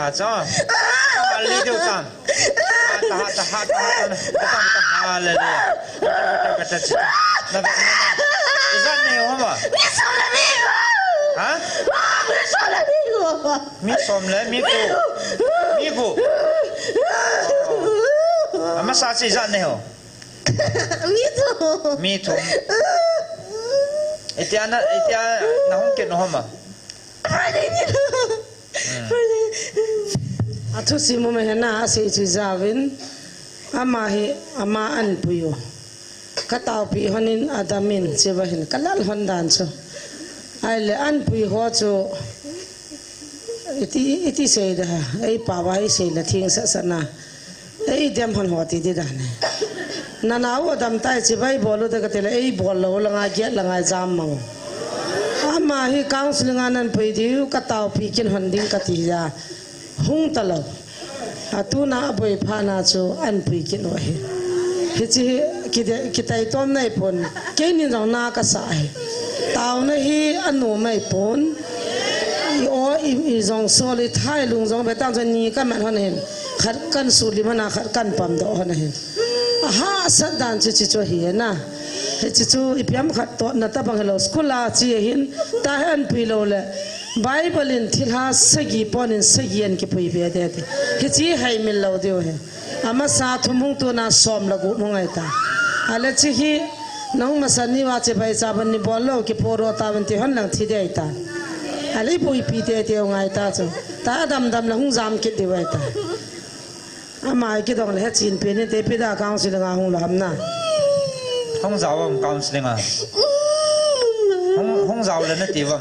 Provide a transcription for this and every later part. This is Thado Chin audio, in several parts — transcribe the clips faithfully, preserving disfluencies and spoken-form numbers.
Acha. Hallelujah. Hallelujah. Hallelujah. Ijat nahi ho ma? Mi som le mi gup. Ha? Mi som le mi gup. Mi gup. Mi gup. Amasa chu ijat nahi ho? Mi thum. Mi thum. Itia na, itia nahung kit u ho ma? Friday ni. Hmm. Athusim um ahi na, asei chu ijat uvin. Ama hi, ama anpui u. Ka taopi hon in adam in, hiche va hin, ka lal hon dan chu. Ahile anpui ho chu, iti, iti sei da, ei pao va, ei sei la thing sasa na. Ei dem hon ho ti di dan e. Nanao u adam tai, chibai bol u te kati le, ei bol lou langa, get langa jam mang. Ama hi counseling a nanpui diu, ka taopi kin hon ding kati a. Hung talou. Atuna aboi phat na chu anpui kin u ahi. Hiche hi kide, kitaitom nai pon. Keinin jong na kasa ahi. Taona hi anom mai pon. I o, i, i jong sol, i thailung jong be tang jong ni ka man hon hin. Khat kan suli mana khat kan pamdoh hon ahin. Ahahsat dan chu hiche chu ahi na. Hiche chu ipi ham khat totna tabang hilou. School a che ahin. Tahi anpui lou le. Bible in thilha sagi pon in sagi an kipui be de ti. Hiche haimil lou diu ahi. Amasa thum hung tuna som le gup hung ahi ta. Ahile hiche hi nahung masa ni uva chibai cha ban ni bol lou kiporo ta ban ti hon lang thi dei ta. Ahile iboipi tete u ngai ta chu. Ta adam dam le hung jam kit diu ahi ta. Ama hi kidong le hechin pen in te pi da counseling a hung lou ham na. Hung jao am counseling a. Hung, hung jao le nati vam.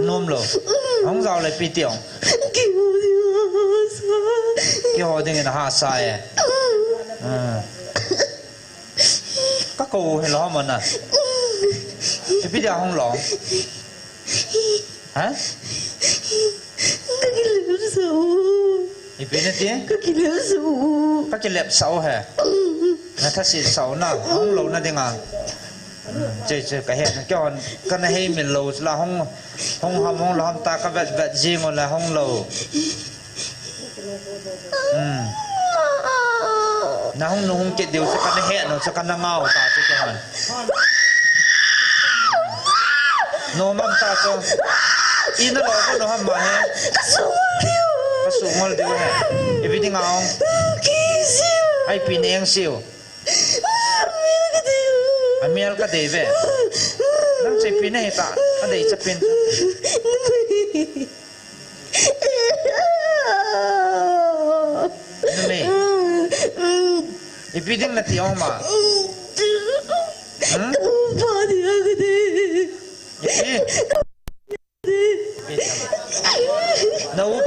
Nom lou. Hung jao le ipi ti ong. Kiho ding in ahahsa e. Hmm. Ka kou hilou ham na. Ipi dia hung lou. Ha? Ka kilep sa u. Ipi nati? Ka kilep sa u. Ka kilep sa u he. Na thasit sa u na, hung lou na dinga. Che, che, ka he, ka hon, ka na heimil lou la hung, hung ham, hung lou ham ta ka vet, vet jing u la hung lou. Hmm. Na hung nu hung kit diu chu ka na he nu chu ka na ngao ta chu kihon. Nom am ta chu. I na lo ko nu ham ma he. Ka sungol diu. Ka sungol diu he. Ipi ding a ong. Ai pi ne eng siu. Amial ka dei ve. Nang che pi ne ta. Ka dei cha pin. Numei. Ipi ding nati ong ma? Hmm? Ipi? Na u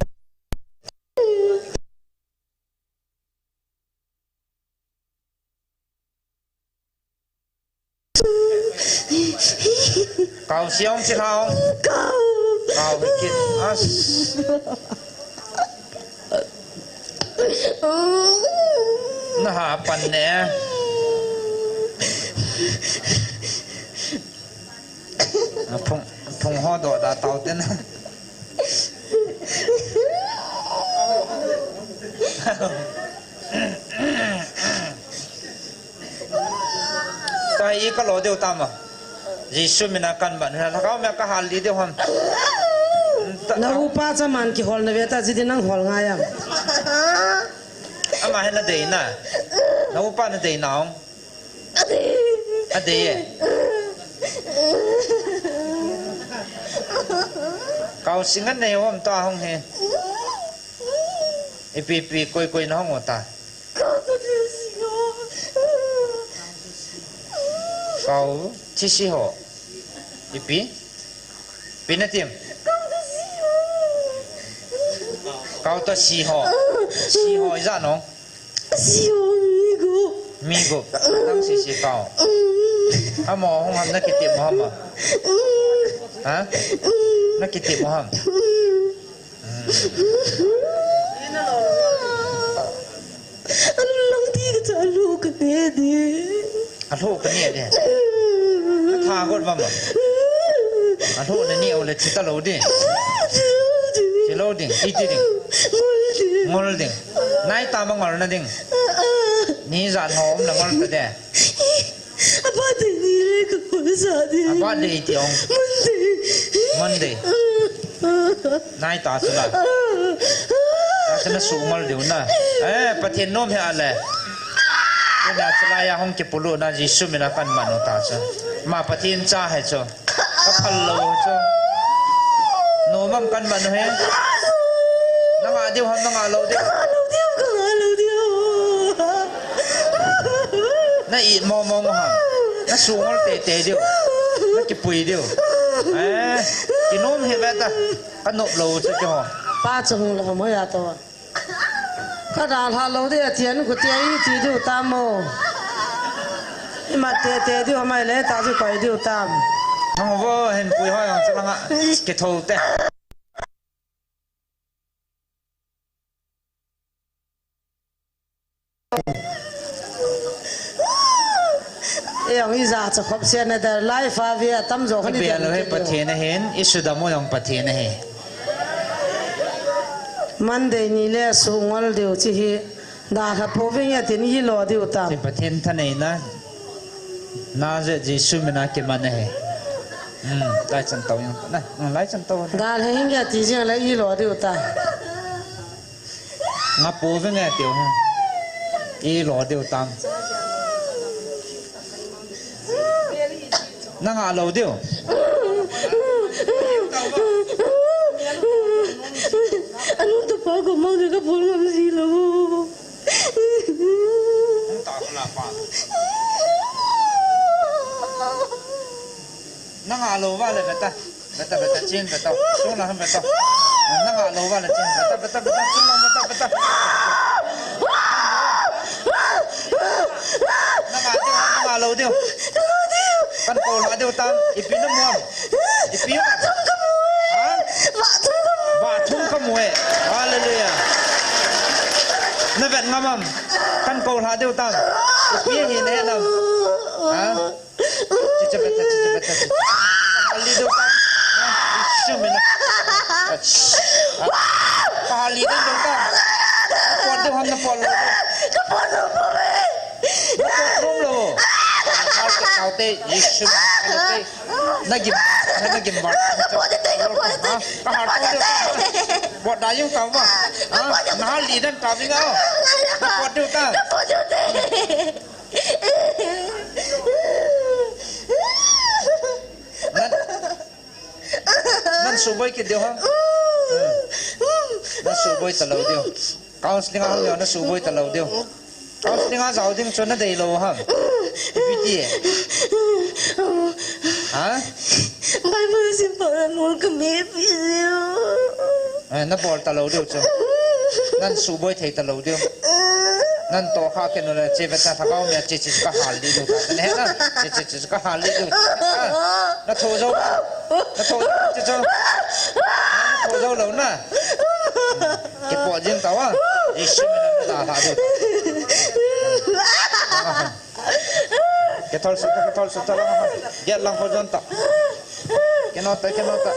Kau siong si kau. Kau. Kau hikit. As. Na ha pan ne. Phung, phung ho do da tau ten. Tua hi ka lo deu tama. Jesu mina kan ban. Na kau me ka hal li deu ham. Na upa cha man kihol na ve ta ji di nang hol ngai am. Ama hi na dei na. Na upa na dei na ong. Adei e. Kau singan nei hom ta hong he. Ipi pi koi koi na hong ta. Kau thi si ho. Ipi. Pi na tim. Kau ta si ho. Si ho ija no. Sio mi gup. Mi gup. Nang sisi kau. Amo hung ham na kitip mo ham a? Ha? Na kitip mo ham? Anu lang ti ka cha lu ka ne di. Alhoh ka ne di. Tha got va ma. Alhoh na ne o le thi ta lo di. Lou ding, iti ding. Ngol ding. Ngol ding. Nai ta ma ngol na ding. Ah, ah. Ni jan ho um la ngol ta de. Abat dei ni le ka ngol sa de. Abat dei ti ong. Monday. Monday. Ah, ah. Nai ta chu la. Ah, ah. Ta chu na su ngol diu na. Eh, Pathen nom he a le. Ina chu la ya hong kipulut na Jesu mina kan man u ta chu. Ma Pathen cha he chu. Ka phal lou chu. Nom am kan man u hi. Na ngah diu ham, na ngah lou diu? Ka ngah lou diu, ka ngah lou diu. Na it mong mong u ham. Na su ngol tei tei diu. Na kipui diu. Eh, kinom hi ve ta. Ka nop lou chu keiho. Pa chung lou mo ya to. Ka dalha lou ding, Pathen khutia iti diu tam o. Imat tei tei diu, amai le ta chu koi diu tam. Nang vo hin pui hoi ang chalanga kitho te. Ei, ang ija cha khop se na der life a ve a tam jo khan i bia lo he, Pathen ahin, i sudam u jong Pathen ahi. Monday ni le su ngol diu chi hi, dalha pouvin nge tin i lo diu tam. Pathen thaneina, Nazareth Jesu mina kiman ahi. Hmm, lai chan tau jong, na, hmm, lai chan tau. Dalha hin nge ti jing le i lo diu tam. Nga pouvin nge tiu hi. I lo diu tam. Na ngah lou diu. Anu tapa ko mang de ka bol ngam ji lou. Na ngah lou va le beta. Beta, beta, chin, beta. Sung lang, beta. Na ngah lou va le chin. Beta, beta, beta, sung lang, beta, beta. Na ngah diu, na ngah lou diu. Kan kou lha diu tam. Ipi na mu am? Ipi na mu? Ha? Vah thum ka mu e. Hallelujah. Na vet ngam am? Kan kou lha diu tam. Ipi hi na he nam? Ha? Chicha beta, chicha beta, chicha. Hal li diu tam. Isu mina. Hal li diu tam. Pot diu ham na pot lou diu. Ka pot lou po e. Na pot lou lou. Hal ka tau te, Isu mina te. Na gim, na gim ba. Ka pot te, ka pot te. Ha? Ka hal pot diu tam. Pot da yung tam ba. Ha? Na hal li dan tam yung. Na pot diu tam. Ka pot diu te. Nan, nan suboi kit diu ham? Nan suboi talou diu. Counseling a ham diu, nan suboi talou diu. Counseling a jao ding chu nadei lou ham? Ipi ti e? Ha? Bible sim pa nan mol ka me pi diu. Eh, nabol talou diu chu. Nan suboi thei talou diu. Nan toh kha kenu le che ve ta thakau me che che ka hal li diu ta. Ne na. Che che che ka hal li diu. Na tho jo. Na tho jo che cho. Na tho jo lou na. Ke po jin ta wa. Isu mina na da ha diu. Ke thol su ta, ke thol su ta lang ha. Get lang ko jon ta. Ke no ta, ke no ta.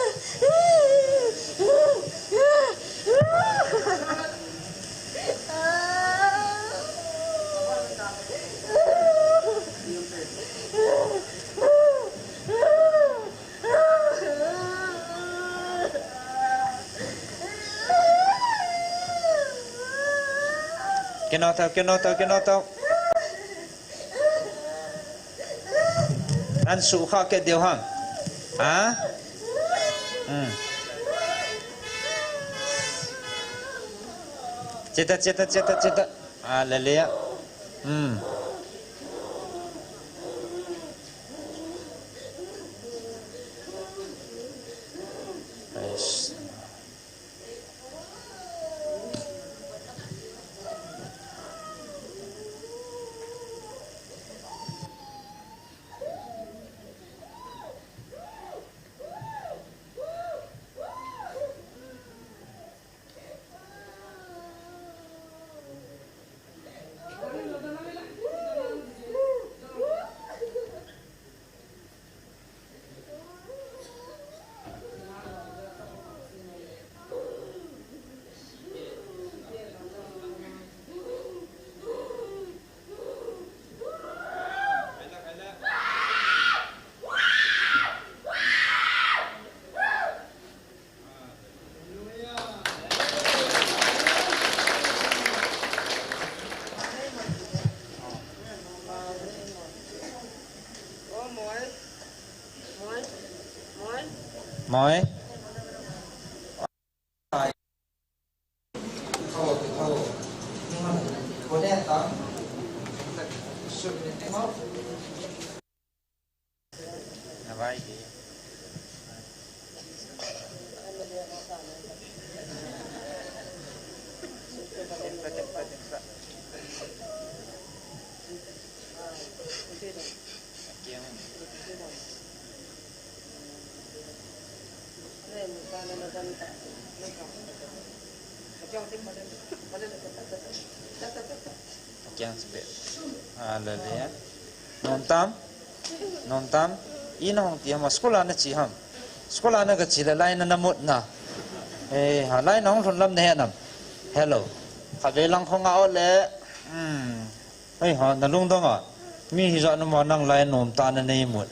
Ke no ta, ke no ta, ke no ta. Nan sukha ke diu ham. Ha? Hmm. Cheta, cheta, cheta, cheta. Hallelujah. Hmm. Praise. Moi. Hallelujah. Nom tam? Nom tam? Ina hung ti ham, school a na che ham? School a na kache le lai na na mut na. Eh, ha, lai na hung lhun lam na he nam? Hello. Khatvei lang khong a o le. Hmm. Hei ha, na lungdong a. Mi hijat na ma nang lai nom ta na nei mut.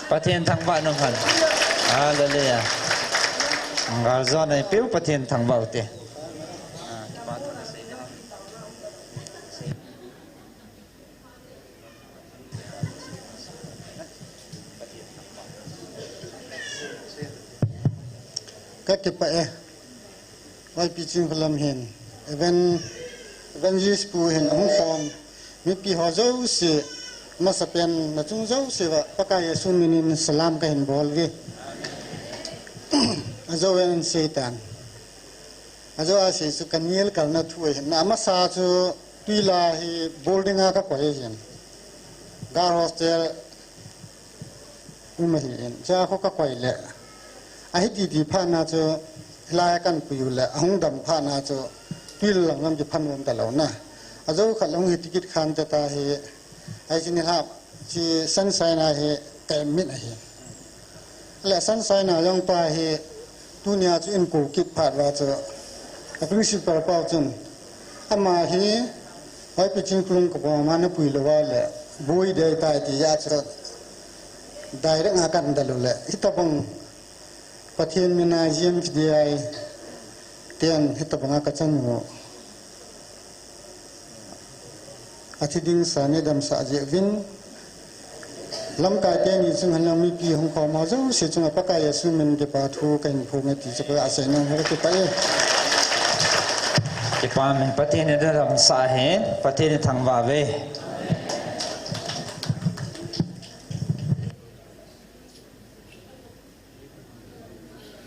Pathen thangvah nung hen. Hallelujah. Ngal jo nei piu Pathen thangvah u te. Ka kipah e. Oi, Pi Chingkholam hin. Even, Evangelist pu hin ahung khom. Mipi ho jouse, masapen na chung jouse uva, Pakai Jesu minin salam kahin bol uve. Ajou in asei tan. Ajou a asei chu ka nel kalna thu ahin. Na amasa chu Tuila hi boarding a ka koi ahin. Girl hostel um ahin. Chua kho ka koi le. Ahi titi phat na chu hilai a kan pui u le. Ahung dam phat na chu Tuila lang lam kiphan um talou na. Ajou khat lang hi ticket khan te ta hi. Ai chini hap. Chi Sunshine a hi ka em mit ahi. Le Sunshine a jong pa hi tunia chu in ko kit phat uva chu a principal pa chun ama hi hoi Pi Chingkholam ka bol ma na pui lou uva le boi dei tai ti a chu direct a kan dal u le hitabang Pathen mina G M K D I ten hitabang a ka chan u. Athi ding sa nei damsah jeh uvin. Lamkai teni chung henlang mipi hung khom ho jouse chunga Pakai Jesu min kipa thu kahin phong e ti chu ka asei nom ka kipah e. Kipah e, Pathen in damsah hen, Pathen in thangvah uve.